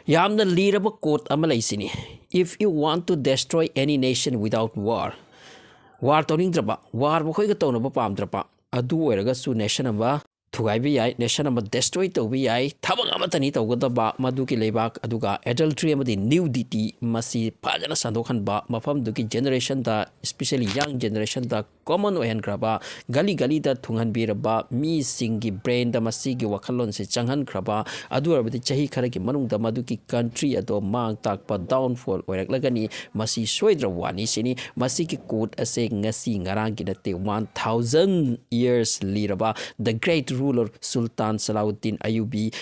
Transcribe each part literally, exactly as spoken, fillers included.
ꯌꯥꯝꯅ ꯂꯤꯔꯕ ꯀꯣꯠ ꯑꯃ ꯂꯩꯁꯤꯅꯤ: "If you want to destroy any nation without war", war ꯇꯧꯅꯤꯡꯗ꯭ꯔꯕ, ꯋꯥꯔ ꯃꯈꯣꯏꯒ ꯇꯧꯅꯕ ꯄꯥꯝꯗ꯭ꯔꯕ, ꯑꯗꯨ ꯑꯣꯏꯔꯒꯁꯨ ꯅꯦꯁꯟ ꯑꯃ ꯊꯨꯒꯥꯏꯕ ꯌꯥꯏ, ꯅꯦꯁꯟ ꯑꯃ ꯗꯦꯁꯇ꯭ꯔꯣꯏ ꯇꯧꯕ ꯌꯥꯏ꯫ ꯊꯕꯛ ꯑꯃꯠꯇꯅꯤ ꯇꯧꯒꯗꯕ ꯃꯗꯨꯒꯤ ꯂꯩꯕꯥꯛ꯫ ꯑꯗꯨꯒ ꯑꯦꯗꯜꯇ꯭ꯔꯤ ꯑꯃꯗꯤ ꯅ꯭ꯌꯨꯗꯤꯇꯤ, ꯃꯁꯤ ꯐꯖꯅ ꯁꯟꯗꯣꯛꯍꯟꯕ, ꯃꯐꯝꯗꯨꯒꯤ ꯖꯦꯅꯦꯔꯦꯁꯟꯗ, ꯏꯁꯄꯤꯁꯦꯜꯂꯤ ꯌꯪ ꯖꯦꯅꯦꯔꯦꯁꯟꯗ ꯀꯣꯃꯟ ꯑꯣꯏꯍꯟꯈ꯭ꯔꯕ, ꯒꯂꯤ ꯒꯂꯤꯗ ꯊꯨꯡꯍꯟꯕꯤꯔꯕ, ꯃꯤꯁꯤꯡꯒꯤ ꯕ꯭ꯔꯦꯟꯗ ꯃꯁꯤꯒꯤ ꯋꯥꯈꯜꯂꯣꯟꯁꯦ ꯆꯪꯍꯟꯈ꯭ꯔꯕ, ꯑꯗꯨ ꯑꯣꯏꯔꯕꯗꯤ ꯆꯍꯤ ꯈꯔꯒꯤ ꯃꯅꯨꯡꯗ ꯃꯗꯨꯒꯤ ꯀꯟꯇ꯭ꯔꯤ ꯑꯗꯣ ꯃꯥꯡ ꯇꯥꯛꯄ, ꯗꯥꯎꯟꯐꯣꯜ ꯑꯣꯏꯔꯛꯂꯒꯅꯤ꯫ ꯃꯁꯤ ꯁꯣꯏꯗ꯭ꯔꯕ ꯋꯥꯅꯤ ꯁꯤꯅꯤ꯫ ꯃꯁꯤꯒꯤ ꯀꯣꯠ ꯑꯁꯦ ꯉꯁꯤ ꯉꯔꯥꯡꯒꯤ ꯅꯠꯇꯦ, ꯋꯥꯟ ꯊꯥꯎꯖꯟ ꯌꯔꯁ ꯂꯤꯔꯕ the great ruler Sultan Saladin Ayyubi,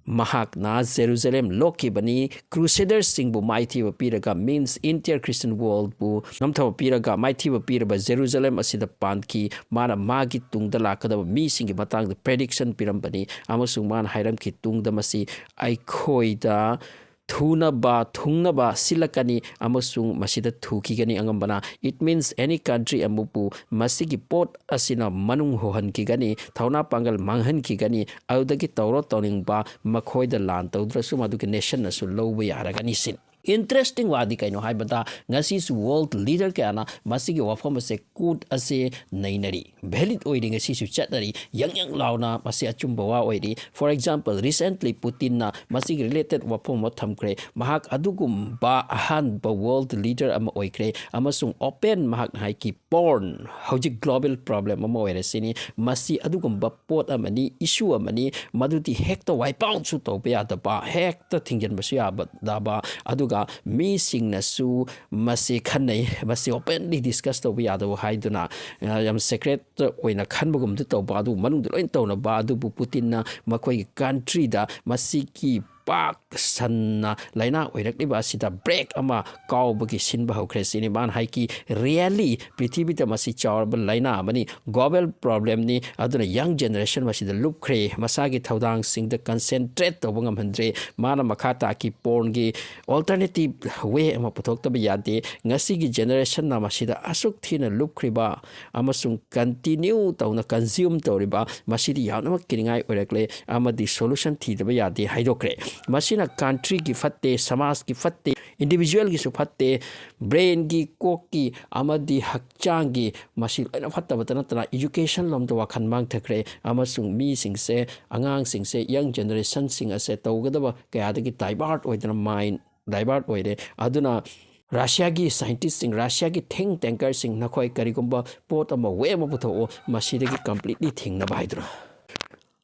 ꯃꯍꯥꯛꯅ ꯖꯦꯔꯨꯖꯂꯦꯝ ꯂꯣꯛꯈꯤꯕꯅꯤ꯫ ꯀ꯭ꯔꯨꯁꯦꯗꯔꯁꯤꯡꯕꯨ ꯃꯥꯏꯊꯤꯕ ꯄꯤꯔꯒ, ꯃꯤꯟꯁ ꯏꯟꯇꯤꯌꯔ ꯈ꯭ꯔꯤꯁꯇꯟ ꯋꯥꯔꯜꯕꯨ ꯅꯝꯊꯕ ꯄꯤꯔꯒ, ꯃꯥꯏꯊꯤꯕ ꯄꯤꯔꯕ ꯖꯦꯔꯨꯖꯂꯦꯝ ꯑꯁꯤꯗ ꯄꯥꯟꯈꯤ꯫ ꯃꯥꯅ ꯃꯥꯒꯤ ꯇꯨꯡꯗ ꯂꯥꯛꯀꯗꯕ ꯃꯤꯁꯤꯡꯒꯤ ꯃꯇꯥꯡꯗ ꯄ꯭ꯔꯦꯗꯤꯛꯁꯟ ꯄꯤꯔꯝꯕꯅꯤ, ꯑꯃꯁꯨꯡ ꯃꯥꯅ ꯍꯥꯏꯔꯝꯈꯤ, "ꯇꯨꯡꯗ ꯃꯁꯤ ꯑꯩꯈꯣꯏꯗ ꯊꯨꯅꯕ, ꯊꯨꯡꯅꯕ ꯁꯤꯜꯂꯛꯀꯅꯤ ꯑꯃꯁꯨꯡ ꯃꯁꯤꯗ ꯊꯨꯈꯤꯒꯅꯤ꯫ ꯑꯉꯝꯕꯅ, it means any country ꯑꯃꯕꯨ ꯃꯁꯤꯒꯤ ꯄꯣꯠ ꯑꯁꯤꯅ ꯃꯅꯨꯡ ꯍꯨꯍꯟꯈꯤꯒꯅꯤ, ꯊꯧꯅꯥ ꯄꯥꯡꯒꯜ ꯃꯥꯡꯍꯟꯈꯤꯒꯅꯤ꯫ ꯑꯗꯨꯗꯒꯤ ꯇꯧꯔꯣ ꯇꯧꯅꯤꯡꯕ, ꯃꯈꯣꯏꯗ ꯂꯥꯟ ꯇꯧꯗ꯭ꯔꯁꯨ ꯃꯗꯨꯒꯤ ꯅꯦꯁꯟꯅꯁꯨ ꯂꯧꯕ ꯌꯥꯔꯒꯅꯤ" ꯁꯤꯅꯤ꯫ ꯏꯟꯇꯔꯦꯁꯇꯤꯡ ꯋꯥꯗꯤ ꯀꯩꯅꯣ ꯍꯥꯏꯕꯗ, ꯉꯁꯤꯁꯨ ꯋꯥꯔꯜ ꯂꯤꯗꯔ ꯀꯌꯥꯅ ꯃꯁꯤꯒꯤ ꯋꯥꯐꯝ ꯑꯁꯦ, ꯀꯣꯠ ꯑꯁꯦ ꯅꯩꯅꯔꯤ, ꯚꯦꯂꯤꯠ ꯑꯣꯏꯔꯤ, ꯉꯁꯤꯁꯨ ꯆꯠꯅꯔꯤ, ꯌꯪ ꯌꯪ ꯂꯥꯎꯅ ꯃꯁꯤ ꯑꯆꯨꯝꯕ ꯋꯥ ꯑꯣꯏꯔꯤ꯫ For example, recently ꯄꯨꯇꯤꯟꯅ ꯃꯁꯤꯒꯤ ꯔꯤꯂꯦꯇꯦꯠ ꯋꯥꯐꯝ ꯑꯃ ꯊꯝꯈ꯭ꯔꯦ꯫ ꯃꯍꯥꯛ ꯑꯗꯨꯒꯨꯝꯕ ꯑꯍꯥꯟꯕ ꯋꯥꯔꯜ ꯂꯤꯗꯔ ꯑꯃ ꯑꯣꯏꯈ꯭ꯔꯦ, ꯑꯃꯁꯨꯡ ꯑꯣꯄꯦꯟ ꯃꯍꯥꯛꯅ ꯍꯥꯏꯈꯤ, "ꯄꯣꯔꯟ ꯍꯧꯖꯤꯛ ꯒ꯭ꯂꯣꯕꯦꯜ ꯄ꯭ꯔꯣꯕ꯭ꯂꯦꯝ ꯑꯃ ꯑꯣꯏꯔꯁꯤꯅꯤ, ꯃꯁꯤ ꯑꯗꯨꯒꯨꯝꯕ ꯄꯣꯠ ꯑꯃꯅꯤ, ꯏꯁꯨ ꯑꯃꯅꯤ, ꯃꯗꯨꯗꯤ ꯍꯦꯛꯇ ꯋꯥꯏꯞ ꯑꯥꯎꯠꯁꯨ ꯇꯧꯕ ꯌꯥꯗꯕ, ꯍꯦꯛꯇ ꯊꯤꯡꯖꯤꯟꯕꯁꯨ ꯌꯥꯗꯕ, ꯑꯗꯨꯒ ꯃꯤꯁꯤꯡꯅꯁꯨ ꯃꯁꯤ ꯈꯟꯅꯩ, ꯃꯁꯤ ꯑꯣꯄꯦꯟꯂꯤ ꯗꯤꯁꯀꯁ ꯇꯧꯕ ꯌꯥꯗꯕ" ꯍꯥꯏꯗꯨꯅ, ꯑ, ꯌꯥꯝ ꯁꯦꯀ꯭ꯔꯦꯠ ꯑꯣꯏꯅ ꯈꯟꯕꯒꯨꯝꯗꯨ ꯇꯧꯕ, ꯑꯗꯨ ꯃꯅꯨꯡꯗ ꯂꯣꯏꯅ ꯇꯧꯅꯕ꯫ ꯑꯗꯨꯕꯨ ꯄꯨꯇꯤꯟꯅ ꯃꯈꯣꯏꯒꯤ ꯀꯟꯇ꯭ꯔꯤꯗ ꯃꯁꯤꯒꯤ ꯄꯥꯛ ꯁꯟꯅ ꯂꯥꯏꯅꯥ ꯑꯣꯏꯔꯛꯂꯤꯕ ꯑꯁꯤꯗ ꯕ꯭ꯔꯦꯛ ꯑꯃ ꯀꯥꯎꯕꯒꯤ ꯁꯤꯟꯕ ꯍꯧꯈ꯭ꯔꯦ ꯁꯤꯅꯤ꯫ ꯃꯥꯅ ꯍꯥꯏꯈꯤ, "ꯔꯤꯌꯦꯂꯤ ꯄ꯭ꯔꯤꯊꯤꯕꯤꯗ ꯃꯁꯤ ꯆꯥꯎꯔꯕ ꯂꯥꯏꯅꯥ ꯑꯃꯅꯤ, ꯒ꯭ꯂꯣꯕꯦꯜ ꯄ꯭ꯔꯣꯕ꯭ꯂꯦꯝꯅꯤ, ꯑꯗꯨꯅ ꯌꯪ ꯖꯦꯅꯦꯔꯦꯁꯟ ꯃꯁꯤꯗ ꯂꯨꯞꯈ꯭ꯔꯦ, ꯃꯁꯥꯒꯤ ꯊꯧꯗꯥꯡꯁꯤꯡꯗ ꯀꯟꯁꯦꯟꯇ꯭ꯔꯦꯠ ꯇꯧꯕ ꯉꯝꯍꯟꯗ꯭ꯔꯦ"꯫ ꯃꯥꯅ ꯃꯈꯥ ꯇꯥꯈꯤ, "ꯄꯣꯔꯟꯒꯤ ꯑꯣꯜꯇꯔꯅꯦꯇꯤꯞ ꯋꯦ ꯑꯃ ꯄꯨꯊꯣꯛꯇꯕ ꯌꯥꯗꯦ, ꯉꯁꯤꯒꯤ ꯖꯦꯅꯦꯔꯦꯁꯟꯅ ꯃꯁꯤꯗ ꯑꯁꯨꯛ ꯊꯤꯅ ꯂꯨꯞꯈ꯭ꯔꯤꯕ ꯑꯃꯁꯨꯡ ꯀꯟꯇꯤꯅ꯭ꯌꯨ ꯇꯧꯅ ꯀꯟꯖ꯭ꯌꯨꯝ ꯇꯧꯔꯤꯕ, ꯃꯁꯤꯗꯤ ꯌꯥꯝꯅꯃꯛ ꯀꯤꯅꯤꯡꯉꯥꯏ ꯑꯣꯏꯔꯛꯂꯦ ꯑꯃꯗꯤ ꯁꯣꯂꯨꯁꯟ ꯊꯤꯗꯕ ꯌꯥꯗꯦ" ꯍꯥꯏꯗꯣꯛꯈ꯭ꯔꯦ꯫ ꯃꯁꯤꯅ countryꯒꯤ ꯐꯠꯇꯦ, ꯁꯃꯥꯖꯀꯤ ꯐꯠꯇꯦ, individualꯒꯤꯁꯨ ꯐꯠꯇꯦ, brainꯒꯤ, ꯀꯣꯛꯀꯤ ꯑꯃꯗꯤ ꯍꯛꯆꯥꯡꯒꯤ, ꯃꯁꯤ ꯂꯣꯏꯅ ꯐꯠꯇꯕꯇ ꯅꯠꯇꯅ education ꯂꯣꯝꯗ ꯋꯥꯈꯜ ꯃꯥꯡꯊꯈ꯭ꯔꯦ꯫ ꯑꯃꯁꯨꯡ ꯃꯤꯁꯤꯡꯁꯦ, ꯑꯉꯥꯡꯁꯤꯡꯁꯦ, young generationꯁꯤꯡ ꯑꯁꯦ ꯇꯧꯒꯗꯕ ꯀꯌꯥꯗꯒꯤ divert ꯑꯣꯏꯗꯅ, mind divert ꯑꯣꯏꯔꯦ꯫ ꯑꯗꯨꯅ Russiaꯒꯤ scientistꯁꯤꯡ, Russiaꯒꯤ think tankerꯁꯤꯡ, ꯅꯈꯣꯏ ꯀꯔꯤꯒꯨꯝꯕ ꯄꯣꯠ ꯑꯃ, way ꯑꯃ ꯄꯨꯊꯣꯛꯑꯣ, ꯃꯁꯤꯗꯒꯤ completely ꯊꯤꯡꯅꯕ ꯍꯥꯏꯗꯨꯅ꯫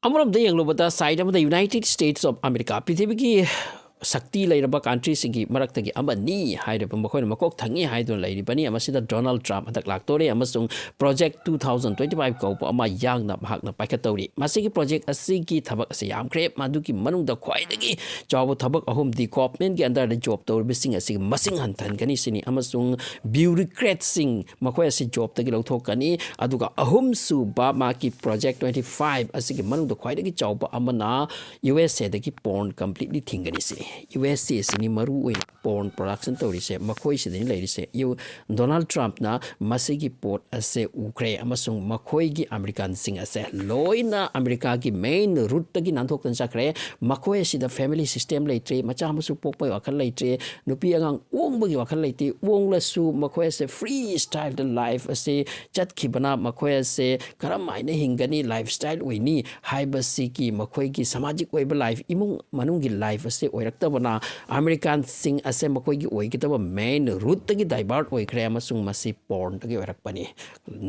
ꯑꯃꯔꯣꯝꯗ ꯌꯦꯡꯂꯨꯕꯗ, side ꯑꯃꯗ United States of America, ꯄ꯭ꯔꯤꯊꯤꯕꯤꯒꯤ ꯁꯛꯇꯤ ꯂꯩꯔꯕ countryꯁꯤꯡꯒꯤ ꯃꯔꯛꯇꯒꯤ ꯑꯃꯅꯤ ꯍꯥꯏꯔꯤꯕ, ꯃꯈꯣꯏꯅ ꯃꯀꯣꯛ ꯊꯪꯉꯤ ꯍꯥꯏꯗꯨꯅ ꯂꯩꯔꯤꯕꯅꯤ꯫ ꯃꯁꯤꯗ Donald Trump ꯍꯟꯗꯛ ꯂꯥꯛꯇꯣꯔꯦ ꯑꯃꯁꯨꯡ Project two thousand twenty-five ꯀꯧꯕ ꯑꯃ ꯌꯥꯡꯅ ꯃꯍꯥꯛꯅ ꯄꯥꯏꯈꯠꯇꯧꯔꯤ꯫ ꯃꯁꯤꯒꯤ project ꯑꯁꯤꯒꯤ ꯊꯕꯛ ꯑꯁꯤ ꯌꯥꯝꯈ꯭ꯔꯦ꯫ ꯃꯗꯨꯒꯤ ꯃꯅꯨꯡꯗ ꯈ꯭ꯋꯥꯏꯗꯒꯤ ꯆꯥꯎꯕ ꯊꯕꯛ ꯑꯍꯨꯝꯗꯤ governmentꯀꯤ underꯗ job ꯇꯧꯔꯤꯕꯁꯤꯡ ꯑꯁꯤꯒꯤ ꯃꯁꯤꯡ ꯍꯟꯊꯍꯟꯒꯅꯤ ꯁꯤꯅꯤ, ꯑꯃꯁꯨꯡ bureaucratꯁꯤꯡ, ꯃꯈꯣꯏ ꯑꯁꯤ jobꯇꯒꯤ ꯂꯧꯊꯣꯛꯀꯅꯤ꯫ ꯑꯗꯨꯒ ꯑꯍꯨꯝꯁꯨꯕ ꯃꯥꯒꯤ Project twenty-five ꯑꯁꯤꯒꯤ ꯃꯅꯨꯡꯗ ꯈ꯭ꯋꯥꯏꯗꯒꯤ ꯆꯥꯎꯕ ꯑꯃꯅ USAꯗꯒꯤ porn completely ꯊꯤꯡꯒꯅꯤ ꯁꯤꯅꯤ꯫ USA ꯑꯁꯤꯅꯤ ꯃꯔꯨ ꯑꯣꯏꯅ porn production ꯇꯧꯔꯤꯁꯦ, ꯃꯈꯣꯏꯁꯤꯗꯅꯤ ꯂꯩꯔꯤꯁꯦ꯫ ꯌꯨ-, Donald Trumpꯅ ꯃꯁꯤꯒꯤ ꯄꯣꯠ ꯑꯁꯦ ꯎꯈ꯭ꯔꯦ ꯑꯃꯁꯨꯡ ꯃꯈꯣꯏꯒꯤ Americanꯁꯤꯡ ꯑꯁꯦ ꯂꯣꯏꯅ Americaꯒꯤ main rootꯇꯒꯤ ꯅꯥꯟꯊꯣꯛꯇꯅ ꯆꯠꯈ꯭ꯔꯦ꯫ ꯃꯈꯣꯏ ꯑꯁꯤꯗ family system ꯂꯩꯇ꯭ꯔꯦ, ꯃꯆꯥ ꯃꯁꯨ ꯄꯣꯛꯄꯒꯤ ꯋꯥꯈꯜ ꯂꯩꯇ꯭ꯔꯦ, ꯅꯨꯄꯤ ꯑꯉꯥꯡ ꯑꯣꯡꯕꯒꯤ ꯋꯥꯈꯜ ꯂꯩꯇꯦ꯫ ꯑꯣꯡꯂꯁꯨ ꯃꯈꯣꯏ ꯑꯁꯦ free styleꯗ life ꯑꯁꯦ ꯆꯠꯈꯤꯕꯅ ꯃꯈꯣꯏ ꯑꯁꯦ ꯀꯔꯝ ꯍꯥꯏꯅ ꯍꯤꯡꯒꯅꯤ, lifestyle ꯑꯣꯏꯅꯤ ꯍꯥꯏꯕꯁꯤꯒꯤ, ꯃꯈꯣꯏꯒꯤ ꯁꯃꯥꯖꯤꯛ ꯑꯣꯏꯕ life, ꯏꯃꯨꯡ ꯃꯅꯨꯡꯒꯤ life ꯑꯁꯦ ꯑꯣꯏꯔꯛꯇꯕꯅ Americanꯁꯤꯡ ꯑꯁꯦ ꯃꯈꯣꯏꯒꯤ ꯑꯣꯏꯒꯗꯕ main rootꯇꯒꯤ divert ꯑꯣꯏꯈ꯭ꯔꯦ ꯑꯃꯁꯨꯡ ꯃꯁꯤ pornꯗꯒꯤ ꯑꯣꯏꯔꯛꯄꯅꯤ꯫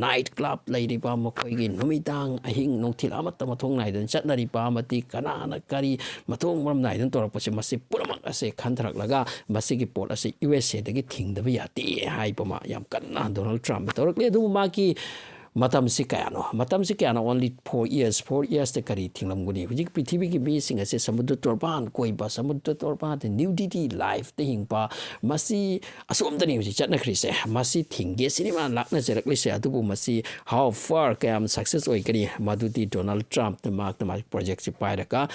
Night club ꯂꯩꯔꯤꯕ ꯃꯈꯣꯏꯒꯤ ꯅꯨꯃꯤꯗꯥꯡ ꯑꯍꯤꯡ ꯅꯨꯡꯊꯤꯜ ꯑꯃꯠꯇ ꯃꯊꯣꯡ ꯅꯥꯏꯗꯅ ꯆꯠꯅꯔꯤꯕ ꯑꯃꯗꯤ ꯀꯅꯥꯅ ꯀꯔꯤ ꯃꯊꯣꯡ ꯃꯔꯝ ꯅꯥꯏꯗꯅ ꯇꯧꯔꯛꯄꯁꯦ, ꯃꯁꯤ ꯄꯨꯝꯅꯃꯛ ꯑꯁꯦ ꯈꯟꯊꯔꯛꯂꯒ ꯃꯁꯤꯒꯤ ꯄꯣꯠ ꯑꯁꯤ USAꯗꯒꯤ ꯊꯤꯡꯗꯕ ꯌꯥꯗꯦ ꯍꯥꯏꯕ ꯑꯃ ꯌꯥꯝ ꯀꯟꯅ Donald Trumpꯅ ꯇꯧꯔꯛꯂꯤ꯫ ꯑꯗꯨꯕꯨ ꯃꯥꯒꯤ ꯃꯇꯝꯁꯤ ꯀꯌꯥꯅꯣ? ꯃꯇꯝꯁꯤ ꯀꯌꯥꯅꯣ? Only four years꯫ Four yearsꯇ ꯀꯔꯤ ꯊꯤꯡꯂꯝꯒꯅꯤ? ꯍꯧꯖꯤꯛ ꯄ꯭ꯔꯤꯊꯤꯕꯤꯒꯤ ꯃꯤꯁꯤꯡ ꯑꯁꯦ ꯁꯃꯨꯗ꯭ꯔ ꯇꯣꯔꯕꯥꯟ ꯀꯣꯏꯕ, ꯁꯃꯨꯗ꯭ꯔ ꯇꯣꯔꯕꯥꯟꯗ nudity lifeꯇ ꯍꯤꯡꯕ, ꯃꯁꯤ ꯑꯁꯣꯝꯗꯅꯤ ꯍꯧꯖꯤꯛ ꯆꯠꯅꯈ꯭ꯔꯤꯁꯦ꯫ ꯃꯁꯤ ꯊꯤꯡꯒꯦ ꯁꯤꯅꯤ ꯃꯥꯅ ꯂꯥꯛꯅꯖꯔꯛꯂꯤꯁꯦ꯫ ꯑꯗꯨꯕꯨ ꯃꯁꯤ how far, ꯀꯌꯥꯝ success ꯑꯣꯏꯒꯅꯤ, ꯃꯗꯨꯗꯤ Donald Trumpꯅ ꯃꯍꯥꯛꯅ ꯃꯥꯒꯤ projectꯁꯤ ꯄꯥꯏꯔꯒ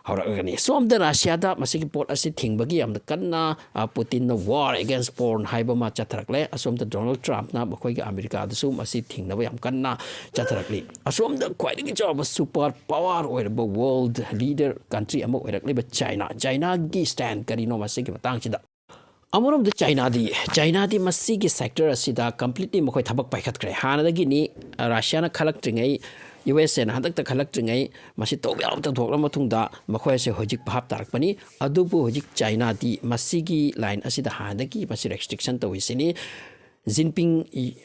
ꯍꯧꯔꯛꯑꯒꯅꯤ꯫ ꯁꯣꯝꯗ ꯔꯁꯤꯌꯥꯗ ꯃꯁꯤꯒꯤ ꯄꯣꯠ ꯑꯁꯤ ꯊꯤꯡꯕꯒꯤ ꯌꯥꯝꯅ ꯀꯟꯅ, ꯑ, ꯄꯨꯇꯤꯟꯅ war against porn ꯍꯥꯏꯕ ꯑꯃ ꯆꯠꯊꯔꯛꯂꯦ꯫ ꯑꯁꯣꯝꯗ ꯗꯣꯅꯥꯜꯗ ꯇ꯭ꯔꯝꯞꯅ ꯃꯈꯣꯏꯒꯤ ꯑꯃꯦꯔꯤꯀꯥꯗꯁꯨ ꯃꯁꯤ ꯊꯤꯡꯅꯕ ꯌꯥꯝ ꯀꯟꯅ ꯆꯠꯊꯔꯛꯂꯤ꯫ ꯑꯁꯣꯝꯗ ꯈ꯭ꯋꯥꯏꯗꯒꯤ ꯆꯥꯎꯕ super power ꯑꯣꯏꯔꯕ world leader country ꯑꯃ ꯑꯣꯏꯔꯛꯂꯤꯕ ꯆꯥꯏꯅꯥ, ꯆꯥꯏꯅꯥꯒꯤ stand ꯀꯔꯤꯅꯣ ꯃꯁꯤꯒꯤ ꯃꯇꯥꯡꯁꯤꯗ? ꯑꯃꯔꯣꯝꯗ ꯆꯥꯏꯅꯥꯗꯤ, ꯆꯥꯏꯅꯥꯗꯤ ꯃꯁꯤꯒꯤ sector ꯑꯁꯤꯗ completely ꯃꯈꯣꯏ ꯊꯕꯛ ꯄꯥꯏꯈꯠꯈ꯭ꯔꯦ꯫ ꯍꯥꯟꯅꯗꯒꯤꯅꯤ, ꯑ, ꯔꯁꯤꯌꯥꯅ ꯈꯜꯂꯛꯇ꯭ꯔꯤꯉꯩ, ꯌꯨ ꯑꯦꯁ ꯑꯦꯅ ꯍꯟꯗꯛꯇ ꯈꯜꯂꯛꯇ꯭ꯔꯤꯉꯩ, ꯃꯁꯤ ꯇꯧꯕ ꯌꯥꯕ ꯇꯧꯊꯣꯛꯂ ꯃꯇꯨꯡꯗ ꯃꯈꯣꯏ ꯑꯁꯤ ꯍꯧꯖꯤꯛ ꯚꯥꯞ ꯇꯥꯔꯛꯄꯅꯤ꯫ ꯑꯗꯨꯕꯨ ꯍꯧꯖꯤꯛ ꯆꯥꯏꯅꯥꯗꯤ ꯃꯁꯤꯒꯤ line ꯑꯁꯤꯗ ꯍꯥꯟꯅꯗꯒꯤ ꯃꯁꯤ restriction ꯇꯧꯔꯤꯁꯤꯅꯤ꯫ ꯖꯤꯟꯄꯤꯡ ꯏ-,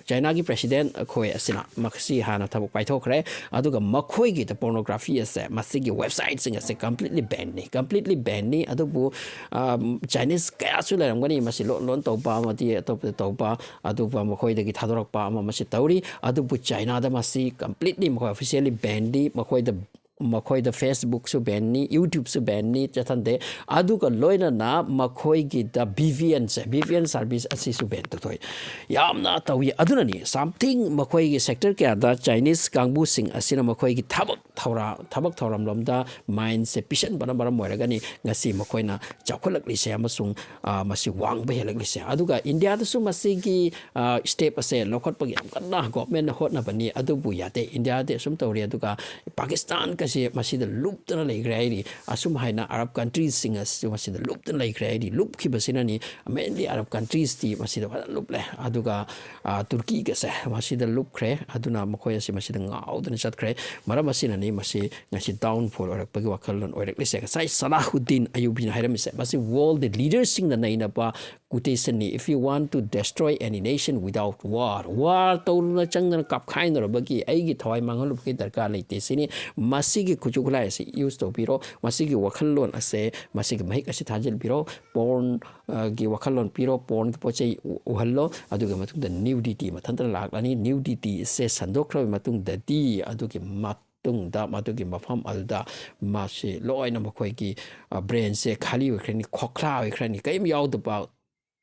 ꯆꯥꯏꯅꯥꯒꯤ president ꯑꯩꯈꯣꯏ ꯑꯁꯤꯅ ꯃꯁꯤ ꯍꯥꯟꯅ ꯊꯕꯛ ꯄꯥꯏꯊꯣꯛꯈ꯭ꯔꯦ꯫ ꯑꯗꯨꯒ ꯃꯈꯣꯏꯒꯤꯗ pornography ꯑꯁꯦ, ꯃꯁꯤꯒꯤ websiteꯁꯤꯡ ꯑꯁꯦ completely banꯅꯤ, completely banꯅꯤ꯫ ꯑꯗꯨꯕꯨ, ꯑ, Chinese ꯀꯌꯥꯁꯨ ꯂꯩꯔꯝꯒꯅꯤ, ꯃꯁꯤ ꯂꯣꯟ ꯂꯣꯟ ꯇꯧꯕ ꯑꯃꯗꯤ ꯑꯇꯣꯞꯄꯗ ꯇꯧꯕ, ꯑꯗꯨꯒ ꯃꯈꯣꯏꯗꯒꯤ ꯊꯥꯗꯣꯔꯛꯄ ꯑꯃ ꯃꯁꯤ ꯇꯧꯔꯤ꯫ ꯑꯗꯨꯕꯨ ꯆꯥꯏꯅꯥꯗ ꯃꯁꯤ completely ꯃꯈꯣꯏ officially banꯗꯤ, ꯃꯈꯣꯏꯗ ꯃꯈꯣꯏꯗ Facebookꯁꯨ banꯅꯤ, YouTubeꯁꯨ banꯅꯤ, ꯆꯠꯊꯟꯗꯦ꯫ ꯑꯗꯨꯒ ꯂꯣꯏꯅꯅ ꯃꯈꯣꯏꯒꯤꯗ V P Nꯁꯦ, V P N service ꯑꯁꯤꯁꯨ ban ꯇꯧꯊꯣꯛꯏ꯫ ꯌꯥꯝꯅ ꯇꯧꯏ꯫ ꯑꯗꯨꯅꯅꯤ something ꯃꯈꯣꯏꯒꯤ sector ꯀꯌꯥꯗ Chinese ꯀꯥꯡꯕꯨꯁꯤꯡ ꯑꯁꯤꯅ ꯃꯈꯣꯏꯒꯤ ꯊꯕꯛ ꯊꯧꯔꯥ-, ꯊꯕꯛ ꯊꯧꯔꯝꯂꯣꯝꯗ mindꯁꯦ ꯄꯤꯁꯟꯕꯅ ꯃꯔꯝ ꯑꯣꯏꯔꯒꯅꯤ ꯉꯁꯤ ꯃꯈꯣꯏꯅ ꯆꯥꯎꯈꯠꯂꯛꯂꯤꯁꯦ ꯑꯃꯁꯨꯡ, ꯑ, ꯃꯁꯤ ꯋꯥꯡꯕ ꯍꯦꯜꯂꯛꯂꯤꯁꯦ꯫ ꯑꯗꯨꯒ ꯏꯟꯗꯤꯌꯥꯗꯁꯨ ꯃꯁꯤꯒꯤ, ꯑ, step ꯑꯁꯦ ꯂꯧꯈꯠꯄꯒꯤ ꯌꯥꯝ ꯀꯟꯅ governmentꯅ ꯍꯣꯠꯅꯕꯅꯤ, ꯑꯗꯨꯕꯨ ꯌꯥꯗꯦ꯫ ꯏꯟꯗꯤꯌꯥꯗꯤ ꯑꯁꯨꯝ ꯇꯧꯔꯤ, ꯑꯗꯨꯒ ꯄꯥꯀꯤꯁꯇꯥꯟꯒꯁꯦ ꯃꯁꯤꯗ ꯂꯨꯞꯇꯅ ꯂꯩꯈ꯭ꯔꯦ ꯍꯥꯏꯔꯤ꯫ ꯑꯁꯨꯝ ꯍꯥꯏꯅ Arab countriesꯁꯤꯡ ꯑꯁꯤꯁꯨ ꯃꯁꯤꯗ ꯂꯨꯞꯇꯅ ꯂꯩꯈ꯭ꯔꯦ ꯍꯥꯏꯔꯤ꯫ ꯂꯨꯞꯈꯤꯕꯁꯤꯅꯅꯤ, mainly Arab countriesꯇꯤ ꯃꯁꯤꯗ ꯐꯖꯅ ꯂꯨꯞꯂꯦ꯫ ꯑꯗꯨꯒ, ꯑ, ꯇꯨꯔꯀꯤꯒꯁꯦ ꯃꯁꯤꯗ ꯂꯨꯞꯈ꯭ꯔꯦ꯫ ꯑꯗꯨꯅ ꯃꯈꯣꯏ ꯑꯁꯤ ꯃꯁꯤꯗ ꯉꯥꯎꯗꯅ ꯆꯠꯈ꯭ꯔꯦ꯫ ꯃꯔꯝ ꯑꯁꯤꯅꯅꯤ ꯃꯁꯤ ꯉꯁꯤ downfall ꯑꯣꯏꯔꯛꯄꯒꯤ ꯋꯥꯈꯜꯂꯣꯟ ꯑꯣꯏꯔꯛꯂꯤꯁꯦ꯫ ꯉꯁꯥꯏ ꯁꯂꯥꯍꯨꯗꯤꯟ ꯑꯌꯨꯕꯤꯅ ꯍꯥꯏꯔꯝꯃꯤꯁꯦ, ꯃꯁꯤ world leaderꯁꯤꯡꯅ ꯅꯩꯅꯕ quotationꯅꯤ, "If you want to destroy any nation without war, war ꯇꯧꯗꯨꯅ ꯆꯪꯗꯅ ꯀꯥꯞꯈꯥꯏꯅꯔꯕꯒꯤ ꯑꯩꯒꯤ ꯊꯋꯥꯏ ꯃꯥꯡꯍꯜꯂꯨꯕꯒꯤ ꯗꯔꯀꯥꯔ ꯂꯩꯇꯦ" ꯁꯤꯅꯤ꯫ ꯃꯁꯤꯒꯤ ꯈꯨꯠꯁꯨ ꯈꯨꯠꯂꯥꯏ ꯑꯁꯤ use ꯇꯧꯕꯤꯔꯣ, ꯃꯁꯤꯒꯤ ꯋꯥꯈꯜꯂꯣꯟ ꯑꯁꯦ, ꯃꯁꯤꯒꯤ ꯃꯍꯤꯛ ꯑꯁꯤ ꯊꯥꯖꯤꯟꯕꯤꯔꯣ, porn, ꯑ, ꯒꯤ ꯋꯥꯈꯜꯂꯣꯟ ꯄꯤꯔꯣ, pornꯒꯤ ꯄꯣꯠ ꯆꯩ ꯎ-, ꯎꯍꯜꯂꯣ, ꯑꯗꯨꯒꯤ ꯃꯇꯨꯡꯗ nudity ꯃꯊꯟꯇ ꯂꯥꯛꯂꯅꯤ꯫ Nudity ꯑꯁꯦ ꯁꯟꯗꯣꯛꯈ꯭ꯔꯕ ꯃꯇꯨꯡꯗꯗꯤ ꯑꯗꯨꯒꯤ ꯃꯇꯨꯡꯗ ꯃꯗꯨꯒꯤ ꯃꯐꯝ ꯑꯗꯨꯗ ꯃꯥꯁꯤ ꯂꯣꯏꯅ ꯃꯈꯣꯏꯒꯤ, ꯑ, brainꯁꯦ ꯈꯥꯂꯤ ꯑꯣꯏꯈ꯭ꯔꯅꯤ, ꯈꯣꯈ꯭ꯔꯥ ꯑꯣꯏꯈ꯭ꯔꯅꯤ, ꯀꯔꯤꯝ ꯌꯥꯎꯗꯕ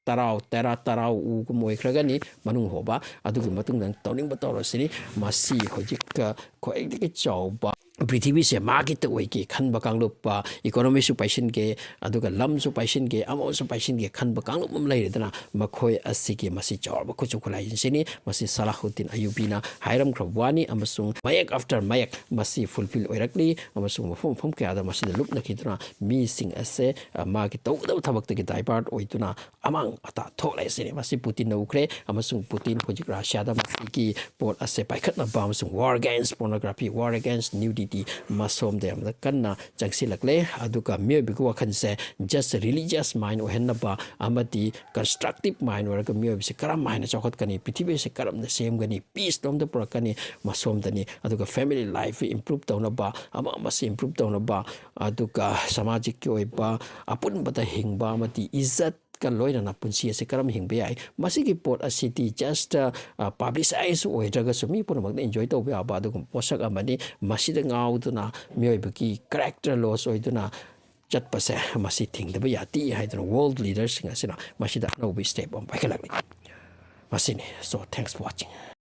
ꯇꯔꯥꯎ, ꯇꯔꯥ, ꯇꯔꯥꯎ ꯎꯒꯨꯝ ꯑꯣꯏꯈ꯭ꯔꯒꯅꯤ ꯃꯅꯨꯡ ꯍꯣꯕ꯫ ꯑꯗꯨꯒꯤ ꯃꯇꯨꯡꯗ ꯇꯧꯅꯤꯡꯕ ꯇꯧꯔꯁꯤꯅꯤ꯫ ꯃꯁꯤ ꯍꯧꯖꯤꯛ, ꯑ, ꯈ꯭ꯋꯥꯏꯗꯒꯤ ꯆꯥꯎꯕ ꯄ꯭ꯔꯤꯊꯤꯕꯤꯁꯦ ꯃꯥꯒꯤꯇ ꯑꯣꯏꯒꯦ ꯈꯟꯕ ꯀꯥꯡꯂꯨꯞ, economyꯁꯨ ꯄꯥꯏꯁꯤꯟꯒꯦ, ꯑꯗꯨꯒ ꯂꯝꯁꯨ ꯄꯥꯏꯁꯤꯟꯒꯦ, ꯑꯃꯁꯨ ꯄꯥꯏꯁꯤꯟꯒꯦ ꯈꯟꯕ ꯀꯥꯡꯂꯨꯞ ꯑꯃ ꯂꯩꯔꯦꯗꯅ, ꯃꯈꯣꯏ ꯑꯁꯤꯒꯤ ꯃꯁꯤ ꯆꯥꯎꯔꯕ ꯈꯨꯠꯁꯨ ꯈꯨꯠꯂꯥꯏꯁꯤꯡꯁꯤꯅꯤ꯫ ꯃꯁꯤ ꯁꯂꯥꯍꯨꯗꯤꯟ ꯑꯌꯨꯕꯤꯅ ꯍꯥꯏꯔꯝꯈ꯭ꯔꯕ ꯋꯥꯅꯤ, ꯑꯃꯁꯨꯡ ꯃꯌꯦꯛ after ꯃꯌꯦꯛ ꯃꯁꯤ fulfil ꯑꯣꯏꯔꯛꯂꯤ, ꯑꯃꯁꯨꯡ ꯃꯐꯝ ꯃꯐꯝ ꯀꯌꯥꯗ ꯃꯁꯤꯗ ꯂꯨꯞꯅꯈꯤꯗꯨꯅ ꯃꯤꯁꯤꯡ ꯑꯁꯦ, ꯑ, ꯃꯥꯒꯤ ꯇꯧꯒꯗꯕ ꯊꯕꯛꯇꯒꯤ divert ꯑꯣꯏꯗꯨꯅ ꯑꯃꯥꯡ ꯑꯇꯥ ꯊꯣꯛꯂꯦ ꯁꯤꯅꯤ꯫ ꯃꯁꯤ ꯄꯨꯇꯤꯟꯅ ꯎꯈ꯭ꯔꯦ, ꯑꯃꯁꯨꯡ ꯄꯨꯇꯤꯟ ꯍꯧꯖꯤꯛ ꯔꯁꯤꯌꯥꯗ ꯃꯁꯤꯒꯤ ꯄꯣꯠ ꯑꯁꯦ ꯄꯥꯏꯈꯠꯅꯕ ꯑꯃꯁꯨꯡ war against pornography, war against nudity ꯃꯁꯣꯝꯗ ꯌꯥꯝꯅ ꯀꯟꯅ ꯆꯪꯁꯤꯜꯂꯛꯂꯦ꯫ ꯑꯗꯨꯒ ꯃꯤꯑꯣꯏꯕꯒꯤ ꯋꯥꯈꯜꯁꯦ just religious mind ꯑꯣꯏꯍꯟꯅꯕ ꯑꯃꯗꯤ constructive mind ꯑꯣꯏꯔꯒ ꯃꯤꯑꯣꯏꯕꯁꯤ ꯀꯔꯝ ꯍꯥꯏꯅ ꯆꯥꯎꯈꯠꯀꯅꯤ, ꯄ꯭ꯔꯤꯊꯤꯕꯤ ꯑꯁꯤ ꯀꯔꯝꯅ ꯁꯦꯝꯒꯅꯤ, peace ꯂꯣꯝꯗ ꯄꯨꯔꯛꯀꯅꯤ, ꯃꯁꯣꯝꯗꯅꯤ꯫ ꯑꯗꯨꯒ family life improve ꯇꯧꯅꯕ, ꯑꯃ ꯑꯃꯁꯤ improve ꯇꯧꯅꯕ, ꯑꯗꯨꯒ ꯁꯃꯥꯖꯤꯛꯀꯤ ꯑꯣꯏꯕ ꯑꯄꯨꯟꯕꯗ ꯍꯤꯡꯕ ꯑꯃꯗꯤ ꯏꯖꯠꯀ ꯂꯣꯏꯅꯅ ꯄꯨꯟꯁꯤ ꯑꯁꯤ ꯀꯔꯝ ꯍꯤꯡꯕ ꯌꯥꯏ, ꯃꯁꯤꯒꯤ ꯄꯣꯠ ꯑꯁꯤꯗꯤ just, ꯑ, publicize ꯑꯣꯏꯗ꯭ꯔꯒꯁꯨ ꯃꯤ ꯄꯨꯝꯅꯃꯛꯅ enjoy ꯇꯧꯕ ꯌꯥꯕ ꯑꯗꯨꯒꯨꯝꯕ ꯄꯣꯠꯁꯛ ꯑꯃꯅꯤ꯫ ꯃꯁꯤꯗ ꯉꯥꯎꯗꯨꯅ ꯃꯤꯑꯣꯏꯕꯒꯤ character loss ꯑꯣꯏꯗꯨꯅ ꯆꯠꯄꯁꯦ ꯃꯁꯤ ꯊꯤꯡꯗꯕ ꯌꯥꯗꯦ ꯍꯥꯏꯗꯨꯅ world leaderꯁꯤꯡ ꯑꯁꯤꯅ ꯃꯁꯤꯗ ꯑꯅꯧꯕ step ꯑꯃ ꯄꯥꯏꯈꯠꯂꯛꯂꯤ꯫ ꯃꯁꯤꯅꯤ꯫ So, thanks for watching꯫